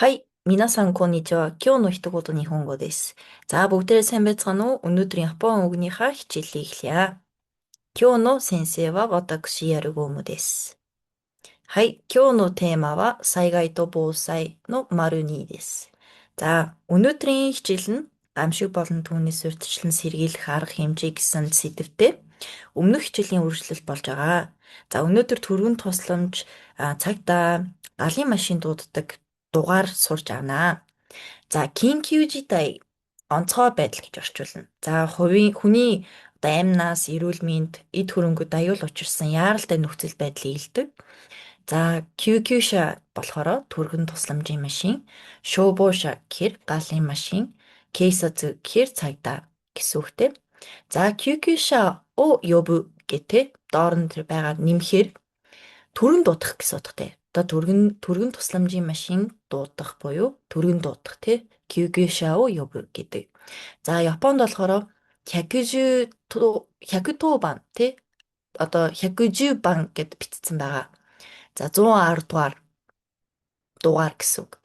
はい。皆さん、こんにちは。今日の一言日本語です。За бүгдээрээ сайн байцгаана уу? Өнөөдрийн Япон үгнийхаа хичээлийг эхлэе. 今日の先生は私、ヤルゴームです。はい。今日のテーマは災害と防災の丸2です。За өнөөдрийн хичээл нь гамшиг болон түүнээс урьдчилан сэргийлэх арга хэмжээ гэсэн сэдэвтэй өмнөх хичээлийн үргэлжлэл болж байгаа. За өнөөдөр түргэн тусламж, цагдаа, галын машин дууддаг дугаар сурч авнаа. За 緊急事態 онцгой байдал гэж орчуулна. За хувийн хүний одоо амнаас, эрүүл мэнд, эд хөрөнгөд аюул учирсан яаралтай нөхцөл байдлыг илдэг. За 救急車 болохоор түргэн тусламжийн машин, 消防車 гэхээр галын машин, 警察 гэхээр цагдаа гэсэн үгтэй. За 救急車を呼ぶ гэдэг доор нь тэр байгаа нэмэхээр түргэн дуудах гэсэн утгатай. Одоо түргэн тусламжийн машин дуудах буюу түргэн дуудах тий 救急車を呼ぶ гэдэг. За Японд болохоор 110 110番 тий одоо 110 番 гэд бичсэн байгаа. За 110 дугаар дугаар гэсэн үг.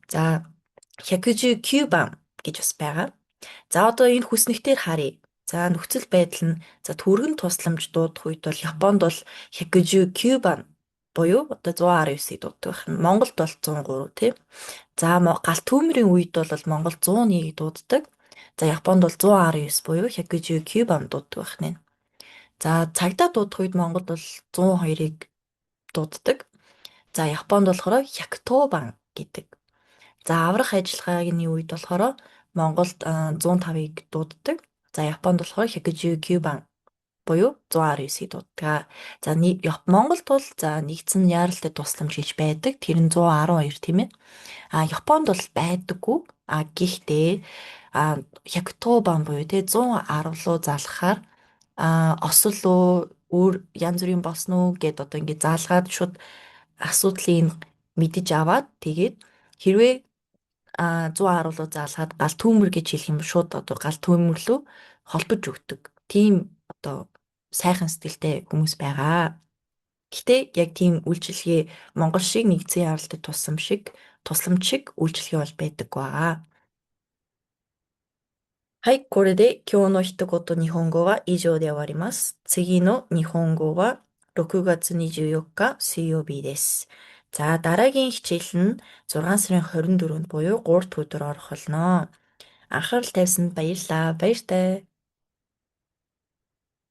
За 119 番 гэж бас байгаа. За одоо энэ хүснэгтээр харъя. За нөхцөл байдал нь за түргэн тусламж дуудах үед бол Японд бол 119 番 буюу одоо 119-ийг дууддаг байна. Монголд бол 103 тий. За галт түүмрийн үед бол Монгол 101-ийг дууддаг. За Японд бол 119 буюу 119 番 дууддаг байна. За цагдаа дуудах үед Монголд бол 102-ыг дууддаг. За Японд болохоор 110 番 гэдэг. За аврах ажиллагааны үед болохоор Монголд 105-ыг дууддаг. За Японд болохоор 119 番 буюу 119-ийг дууддаг. За Монголд бол за нэгдсэн яаралтай тусламж гэж байдаг. Тэр нь 112 тийм ээ. А Японд бол байдаггүй. А гэхдээ 110 番 буюу те 110 руу залгахаар осол уу, өөр янз бүрийн болсон уу гэд одоо ингээд заалгаад шууд асуудлыг мэдэж аваад, тэгээд хэрвээ 110 руу заалгаад галт түүмэр гэж хэлэх юм, шууд одоо галт түүмэр лүү холбож өгдөг. Тийм одоо сайхан сэтгэлтэй хүмүүс байгаа. Гэхдээ яг тийм үйлчилгээ Монгол шиг нэгдсэн яаралтай тусламж шиг үйлчилгээ бол байдаггүй байгаа. はい、これで今日の一言日本語は以上で終わります。次の日本語は6月24日水曜日です。За дараагийн хичээл нь 6 сарын 24-нд буюу 3 дахь өдөр орох болно. Анхаарал тавьсанд баярлалаа. Баяртай.